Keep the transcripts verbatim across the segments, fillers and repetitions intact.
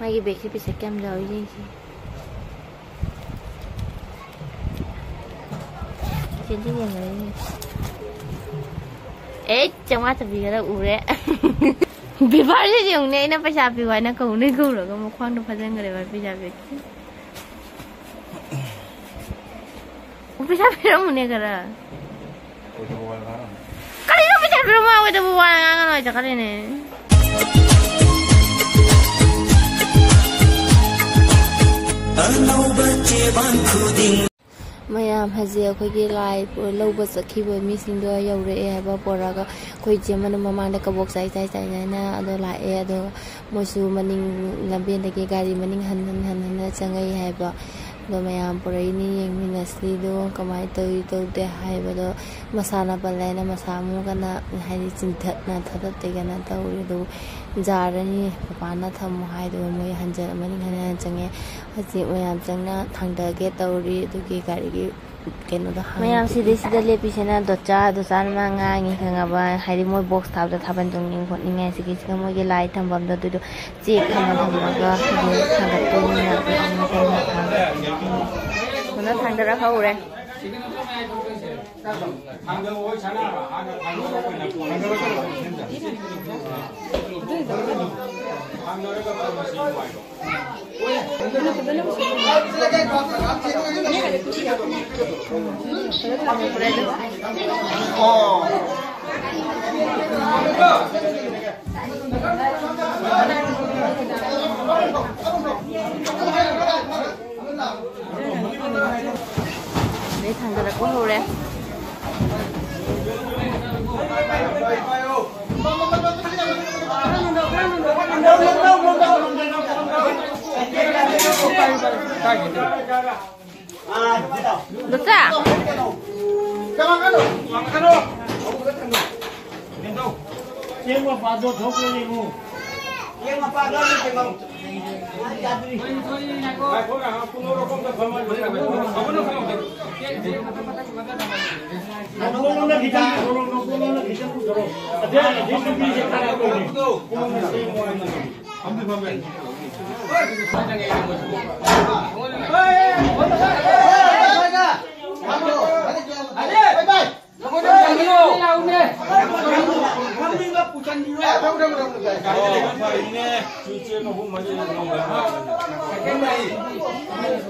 ꯃꯥꯒꯤ ꯕꯦꯒꯁꯦ ꯄꯩꯁꯥ ꯀꯌꯥꯝ ꯌꯥꯎꯏ ꯌꯦꯡꯁꯤ꯫ ꯆꯦꯟꯁꯤ ꯌꯦꯡꯉꯔꯣꯏꯅꯦ꯫ ꯑꯦ, ꯆꯥꯝꯃꯉꯥ ꯆꯠꯄꯤ ꯈꯔ ꯎꯔꯦ꯫ ꯕꯦꯕꯥꯔꯁꯦ ꯌꯦꯡꯉꯨꯅꯦ, ꯑꯩꯅ ꯄꯩꯁꯥ ꯄꯤꯌꯨ ꯍꯥꯏꯅ ꯀꯧꯅ ꯀꯧꯔꯒ ꯃꯈ꯭ꯋꯥꯡꯗꯣ ꯐꯥꯖꯤꯟꯈ꯭ꯔꯦꯕ ꯄꯩꯁꯥ ꯄꯤꯔꯛꯀꯦ꯫ ꯄꯩꯁꯥ ꯄꯤꯔꯝꯃꯨꯅꯦ ꯈꯔ꯫ ꯀꯔꯤꯅꯣ ꯄꯩꯁꯥ ꯄꯤꯔꯝꯃꯣ ꯑꯣꯏꯗꯕ ꯋꯥ ꯉꯥꯡꯒꯅꯣ ꯍꯥꯏ ꯆꯠꯈ꯭ꯔꯦꯅꯦ꯫ ꯃꯌꯥꯝ ꯍꯧꯖꯤꯛ ꯑꯩꯈꯣꯏꯒꯤ ꯂꯥꯏ ꯂꯧꯕ ꯆꯠꯈꯤꯕ ꯃꯤꯁꯤꯡꯗꯣ ꯌꯧꯔꯛꯑꯦ ꯍꯥꯏꯕ ꯄꯣꯔꯛꯑꯒ ꯑꯩꯈꯣꯏ ꯏꯆꯦ ꯑꯃꯅ ꯃꯃꯥꯡꯗ ꯀꯕꯣꯛ ꯆꯥꯏ ꯆꯥꯏ ꯆꯥꯏ ꯍꯥꯏꯅ ꯑꯗꯣ ꯂꯥꯛꯑꯦ꯫ ꯑꯗꯣ ꯃꯣꯏꯁꯨ ꯃꯅꯤꯡ ꯂꯝꯕꯦꯟꯗꯒꯤ ꯒꯥꯔꯤ ꯃꯅꯤꯡ ꯍꯟ ꯍꯟ ꯍꯟ ꯍꯟꯅ ꯆꯪꯉꯛꯏ ꯍꯥꯏꯕ꯫ ꯑꯗꯣ ꯃꯌꯥꯝ ꯄꯨꯔꯛꯏꯅꯤ ꯌꯦꯡꯃꯤꯟꯅꯁꯤꯗꯣ ꯀꯃꯥꯏꯅ ꯇꯧꯏ ꯇꯧꯗꯦ ꯍꯥꯏꯕꯗꯣ ꯃꯁꯥꯅ ꯄꯜꯂꯦ ꯍꯥꯏꯅ ꯃꯁꯥ ꯑꯃꯨꯛ ꯀꯟꯅ ꯍꯥꯏꯗꯤ ꯆꯤꯟꯊꯠꯅ ꯊꯥꯗꯠꯇꯦ ꯀꯩꯅꯣ ꯇꯧꯔꯤ꯫ ꯑꯗꯨ ꯖꯥꯔ ꯑꯅꯤ ꯃꯄꯥꯟꯗ ꯊꯝꯃꯣ ꯍꯥꯏꯗꯨꯒ ꯃꯣꯏ ꯍꯟꯖ ꯃꯅꯤꯡ ꯍꯟꯅ ꯍꯟꯅ ꯆꯪꯉꯦ꯫ ꯍꯧꯖꯤꯛ ꯃꯌꯥꯝ ꯆꯪꯅ ꯊꯥꯡꯊꯒꯦ ꯇꯧꯔꯤ꯫ ꯑꯗꯨꯒꯤ ꯒꯥꯔꯤꯒꯤ ꯀꯩꯅꯣꯗꯣ ꯍꯥꯡꯉꯦ꯫ ꯃꯌꯥꯝ ꯁꯤꯗꯩꯁꯤꯗ ꯂꯦꯞꯄꯤꯁꯤꯅ ꯗꯣꯆꯥ, ꯗꯣꯆꯥꯅ ꯃꯥ ꯉꯥꯡꯉꯤ ꯈꯪꯉꯕ? ꯍꯥꯏꯗꯤ ꯃꯣꯏ ꯕꯣꯛꯁ ꯊꯥꯕꯗ ꯊꯥꯕꯜ ꯆꯣꯡꯅꯤꯡ ꯈꯣꯠꯅꯤꯡꯉꯥꯏ ꯁꯤꯒꯤꯁꯤꯒ ꯃꯣꯏꯒꯤ ꯂꯥꯏ ꯊꯝꯐꯝꯗꯣ ꯑꯗꯨꯗꯣ ꯆꯦꯛ ꯊꯝꯃ ꯊꯝꯃꯒ ꯍꯧꯖꯤꯛ ꯊꯥꯡꯒꯠꯇꯣꯏꯅꯤꯅ ꯑꯗꯨ ꯑꯃꯨꯛ ꯀꯟꯅ ꯊꯥꯡꯒꯠ-, ꯀꯣꯟꯅ ꯊꯥꯡꯗꯔ ꯍꯧꯔꯦ꯫ ꯑꯗꯩ ꯊꯥꯡꯒꯠꯂꯛꯄ ꯍꯧꯔꯦ꯫ ꯗꯣꯆꯥ!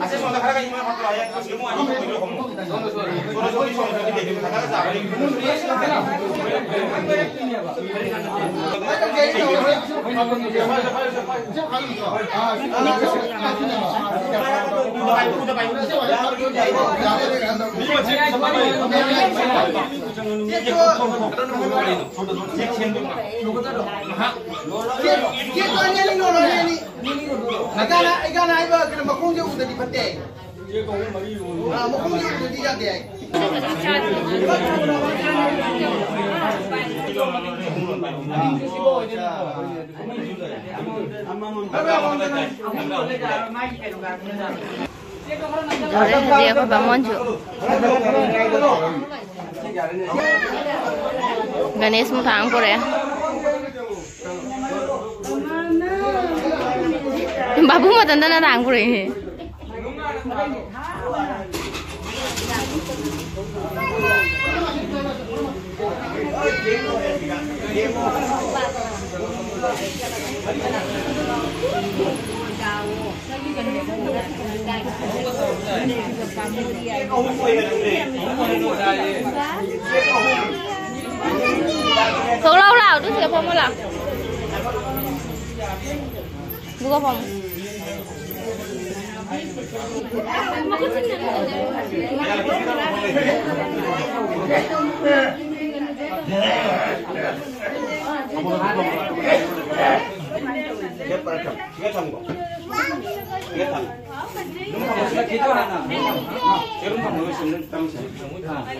ꯑꯁꯤ ꯁꯣꯝꯗ ꯈꯔꯒ ꯏꯃꯥ ꯐꯠꯇ꯭ꯔꯣ? ꯍꯌꯦꯡ ꯑꯁꯤ ꯑꯃꯨꯛ ꯑꯅꯤ ꯄꯨꯕꯤꯔꯣ, ꯑꯃꯨꯛ꯫ ꯁꯣꯝꯗ, ꯁꯣꯝꯗ, ꯁꯣꯝꯗ ꯂꯩꯕꯤꯔꯣ, ꯈꯔꯒ ꯆꯥꯕ ꯂꯩꯕꯤꯔꯣ꯫ ꯏꯒꯥꯅ, ꯏꯒꯥꯅ ꯍꯥꯏꯕ ꯀꯩꯅꯣ, ꯃꯈꯣꯡꯁꯦ ꯎꯗꯗꯤ ꯐꯠꯇꯦ꯫ ꯑꯥ, ꯃꯈꯣꯡꯁꯦ ꯎꯗꯗꯤ ꯌꯥꯗꯦ ꯍꯥꯏ꯫ ꯂꯣꯏꯔꯦ ꯍꯧꯖꯤꯛ ꯑꯩꯈꯣꯏ ꯕꯥꯃꯣꯟꯁꯨ꯫ ꯒꯅꯦꯁ ꯃꯨꯊꯥꯡ ꯄꯨꯔꯛꯑꯦ꯫ ꯕꯥꯕꯨ ꯃꯇꯟꯗꯅ ꯊꯥꯡ ꯄꯨꯔꯛꯏꯅꯦ꯫ ꯊꯣꯛꯂꯛꯑꯣ, ꯂꯥꯛꯑꯣ, ꯑꯗꯨ ꯁꯤꯗ ꯐꯝꯃꯣ, ꯂꯥꯛꯑꯣ꯫ ꯑꯗꯨꯒ ꯐꯝꯃꯣ꯫ ꯂꯛꯀꯤꯗꯣ ꯍꯥꯟꯅ꯫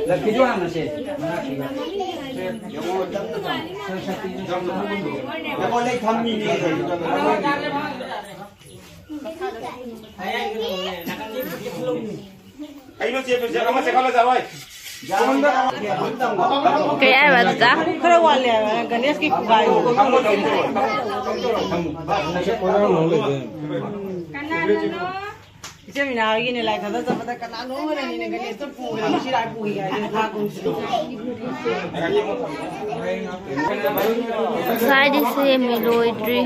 ꯂꯛꯀꯤꯗꯣ ꯍꯥꯟꯅ ꯁꯦ꯫ ꯌꯦꯡꯉꯣ, ꯊꯝꯃꯤꯅꯦ꯫ ꯀꯩꯅꯣ ꯆꯦ, ꯆꯦ, ꯑꯃ ꯆꯦꯈꯠꯂ ꯆꯥꯔꯣꯏ꯫ ꯀꯩ ꯍꯥꯏꯕ ꯑꯗꯨꯗ? ꯈꯔ ꯋꯥꯠꯂꯦ ꯍꯥꯏꯕ, ꯒꯅꯦꯁꯀꯤ ꯈꯨꯒꯥꯏꯗꯣ꯫ ꯏꯆꯦ ꯃꯤꯅꯥ ꯍꯣꯏꯒꯤꯅꯦ, ꯂꯥꯏ ꯊꯥꯗ ꯆꯠꯄꯗ ꯀꯅꯥꯅꯣ ꯑꯃꯅꯅꯦ ꯒꯅꯦꯁꯇꯣ ꯄꯨꯈ꯭ꯔꯦ, ꯁꯤ ꯂꯥꯏ ꯄꯨꯈꯤ ꯍꯥꯏꯗꯅ ꯊꯥ ꯀꯨꯝꯁꯤ꯫ ꯉꯁꯥꯏꯗꯤ ꯁꯦꯝꯃꯤ, ꯂꯣꯏꯗ꯭ꯔꯤ꯫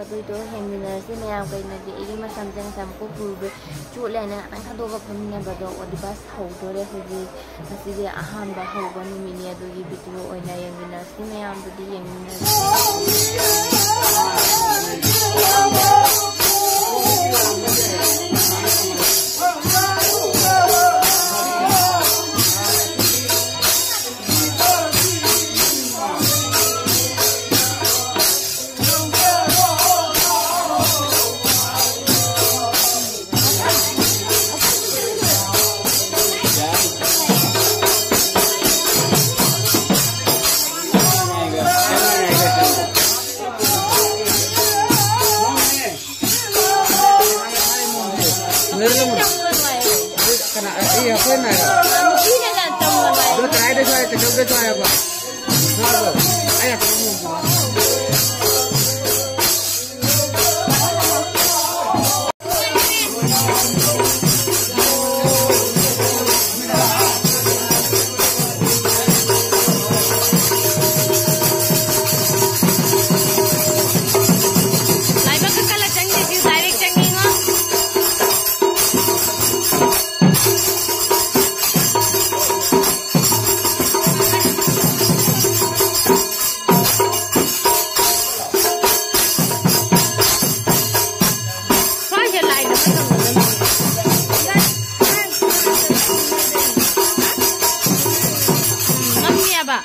ꯑꯗꯨꯏꯗꯣ ꯌꯦꯡꯃꯤꯟꯅꯔꯁꯤ ꯃꯌꯥꯝ꯫ ꯀꯩꯅꯣꯗꯤ ꯑꯩꯒꯤ ꯃꯁꯝꯁꯦ ꯉꯁꯥꯏ ꯃꯀꯣꯛ ꯄꯨꯔꯨꯕꯩ ꯆꯣꯠꯂꯦ ꯍꯥꯏꯅ ꯉꯥꯛꯇꯪ ꯊꯥꯗꯣꯛꯑꯒ ꯐꯝꯃꯤꯟꯅꯕꯗꯣ, ꯑꯣꯗꯤꯕꯥꯁ ꯍꯧꯗꯣꯔꯦ ꯍꯧꯖꯤꯛ꯫ ꯉꯁꯤꯗꯤ ꯑꯍꯥꯟꯕ ꯍꯧꯕ ꯅꯨꯃꯤꯠꯅꯤ, ꯑꯗꯨꯒꯤ ꯚꯤꯗꯤꯑꯣ ꯑꯣꯏꯅ ꯌꯦꯡꯃꯤꯟꯅꯔꯁꯤ ꯃꯌꯥꯝꯗꯨꯗꯤ ꯌꯦꯡꯃꯤꯟꯅꯔꯁꯤ꯫ ꯀꯅꯥ? ꯑꯩ ꯑꯩꯈꯣꯏ ꯅꯥꯏꯔꯣ? ꯑꯗꯣ ꯀꯗꯥꯏꯗ ꯁ꯭ꯋꯥꯏ ꯀꯩꯊꯧꯗ ꯁ꯭ꯋꯥꯏ ꯍꯥꯏꯕ? ꯁ꯭ꯋꯥꯏꯗꯣ? ꯑꯩ ꯑꯁꯣꯝ ꯂꯥꯏꯕꯛ ꯀꯛꯀꯠꯂ ꯆꯪꯗꯣꯏꯁꯤ direct ꯆꯪꯉꯤꯉꯣ꯫ ꯁ꯭ꯋꯥꯏꯁꯦ ꯂꯥꯏꯟ ꯑꯃ ꯊꯝꯒꯗꯕꯅꯤ꯫ ꯎꯝ, ꯉꯝꯃꯦꯕ꯫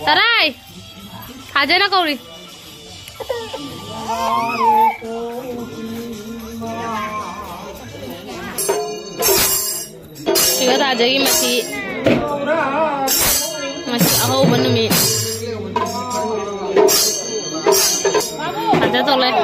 ꯇꯔꯥꯏ! ꯐꯥꯖꯅ ꯀꯧꯔꯤ꯫ ꯁꯤꯒ ꯇꯥꯖꯒꯤ ꯃꯊꯤ꯫ ꯍꯧꯕ ꯅꯨꯃꯤꯠ꯫ ꯐꯖꯗꯧ ꯂꯩ꯫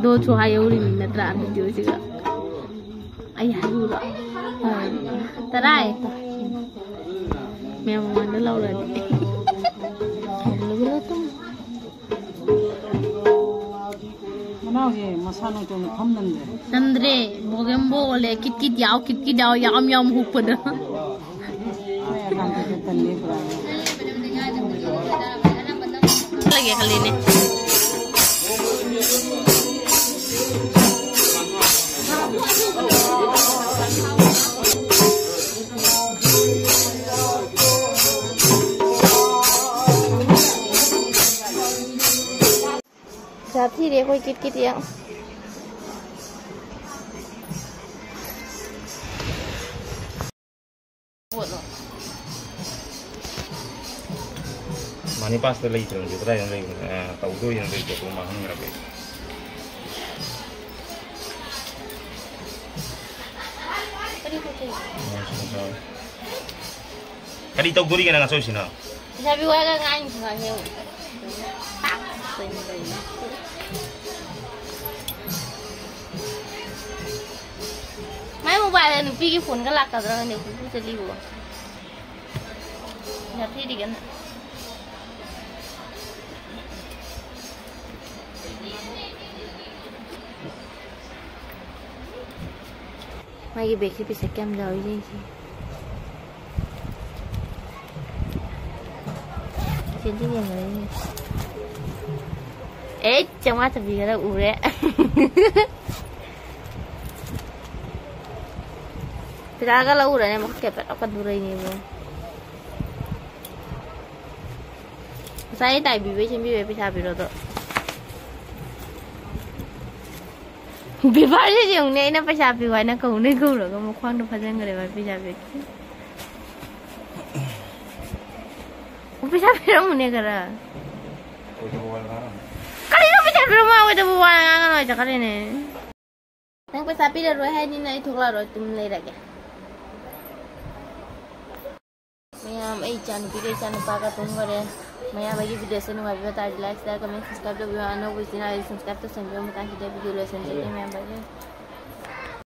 ꯗꯣꯁꯨ ꯍꯥꯏꯍꯧꯔꯤꯃꯤ ꯅꯠꯇ꯭ꯔꯥ ꯚꯤꯗꯤꯑꯣꯁꯤꯒ? ꯑꯩ ꯍꯥꯏꯔꯨꯔꯣ? ꯇꯔꯥꯏ꯫ ꯃꯌꯥꯝ ꯃꯃꯥꯡꯗ ꯂꯧꯔꯗꯤ꯫ ꯃꯅꯥꯎꯁꯦ ꯃꯁꯥ ꯅꯣꯏꯇꯣꯛꯅ ꯐꯝ ꯅꯝꯗ꯭ꯔꯦ꯫ ꯅꯝꯗ꯭ꯔꯦ꯫ ꯕꯣꯒꯦꯝꯕꯣ ꯑꯣꯜꯂꯦ꯫ ꯀꯤꯠ ꯀꯤꯠ ꯌꯥꯎ, ꯀꯤꯠ ꯀꯤꯠ ꯌꯥꯎ, ꯌꯥꯝ ꯌꯥꯝ ꯍꯨꯛꯄꯗꯣ꯫ ꯂꯒꯦ ꯈꯜꯂꯤꯅꯦ꯫ ꯄꯩꯁꯥ ꯊꯤꯔꯦ ꯑꯩꯈꯣꯏ ꯀꯤꯠ ꯀꯤꯠ ꯌꯥꯝ꯫ ꯄꯣꯠꯅꯣ? ꯃꯅꯤ ꯄꯥꯁꯇ ꯂꯩꯇ꯭ꯔꯕꯗꯤ ꯀꯗꯥꯏꯗ ꯂꯩꯕꯅꯣ? ꯑ, ꯇꯧꯗꯣꯏꯅꯣ ꯂꯩꯇꯦ, ꯑꯗꯨ ꯃꯥꯡꯍꯟꯈ꯭ꯔꯕ ꯑꯩ꯫ ꯀꯔꯤ ꯇꯧꯗꯣꯔꯤꯒꯦ ꯅꯪ ꯑꯆꯧꯁꯤꯅ? ꯂꯩꯁꯥꯕꯤ ꯋꯥꯒ ꯉꯥꯡꯉꯤꯁꯤ ꯉꯥꯡꯉꯦ꯫ ꯃꯥꯏ ꯃꯣꯕꯥꯏꯜꯗ ꯅꯨꯄꯤꯒꯤ ꯐꯣꯟꯒ ꯂꯥꯛꯀꯗ꯭ꯔꯥ ꯈꯪꯗꯦ, ꯈꯨꯀꯨ ꯆꯠꯂꯤꯕꯣ꯫ ꯌꯥꯊꯤꯗꯤꯒꯅ꯫ ꯃꯥꯒꯤ ꯕꯦꯒꯁꯤ ꯄꯩꯁꯥ ꯀꯌꯥꯝ ꯌꯥꯎꯔꯤ ꯌꯦꯡꯁꯤ꯫ ꯆꯦꯟꯗꯤ ꯌꯦꯡꯉꯔꯣꯏꯅꯦ꯫ ꯑꯦ, ꯆꯥꯝꯃꯉꯥ ꯆꯞꯄꯤ ꯈꯔ ꯎꯔꯦ꯫ ꯄꯩꯁꯥꯒ ꯂꯧꯔꯅꯦ, ꯃꯈꯨꯠ ꯀꯦꯄꯦꯠ ꯀꯗꯨꯔꯩꯅꯦꯕꯣ꯫ ꯉꯁꯥꯏ ꯇꯥꯏꯕꯤꯕꯩ ꯁꯦꯝꯕꯤꯕꯩ ꯄꯩꯁꯥ ꯄꯤꯔꯣꯗꯣ꯫ ꯕꯦꯕꯥꯔꯁꯦ ꯌꯦꯡꯉꯨꯅꯦ, ꯑꯩꯅ ꯄꯩꯁꯥ ꯄꯤꯌꯨ ꯍꯥꯏꯅ ꯀꯧꯅꯩ ꯀꯧꯔꯒ ꯃꯈ꯭ꯋꯥꯡꯗ ꯐꯥꯖꯤꯟꯈ꯭ꯔꯦ ꯃꯥ ꯄꯩꯁꯥ ꯄꯤꯔꯛꯀꯦ꯫ ꯄꯩꯁꯥ ꯄꯤꯔꯝꯃꯨꯅꯦ ꯈꯔ꯫ ꯀꯔꯤꯅꯣ ꯄꯩꯁꯥ ꯄꯤꯔꯝꯃꯣ ꯍꯥꯏꯗꯕꯨ ꯋꯥ ꯉꯥꯡꯉꯅꯨ ꯍꯥꯏ ꯆꯠꯈ꯭ꯔꯦꯅꯦ꯫ ꯅꯪ ꯄꯩꯁꯥ ꯄꯤꯔꯔꯣꯏ ꯍꯥꯏꯅꯤꯅ ꯑꯩ ꯊꯣꯛꯂꯛꯑꯔꯣꯏ, ꯑꯗꯨꯝ ꯂꯩꯔꯒꯦ꯫ ꯃꯌꯥꯝ, ꯑꯩ ꯏꯆꯥꯅꯨꯄꯤꯒ ꯏꯆꯥꯅꯨꯄꯥꯒ ꯇꯨꯝꯈꯔꯦ꯫ ꯃꯌꯥꯝ, ꯑꯩꯒꯤ ꯚꯤꯗꯤꯑꯣꯁꯦ ꯅꯨꯡꯉꯥꯏꯕꯤꯕ ꯇꯥꯔꯗꯤ like, share, comment, subscribe ꯇꯧꯕꯤꯌꯨ꯫ ꯑꯅꯧꯕ ꯏꯆꯤꯟ ꯏꯅꯥꯎ subscribe ꯇꯧꯁꯟꯕꯤꯌꯨ꯫ ꯃꯇꯥꯡꯁꯤꯗ ꯚꯤꯗꯤꯑꯣ ꯂꯣꯏꯁꯟꯖꯔꯒꯦ ꯃꯌꯥꯝ, bye bye꯫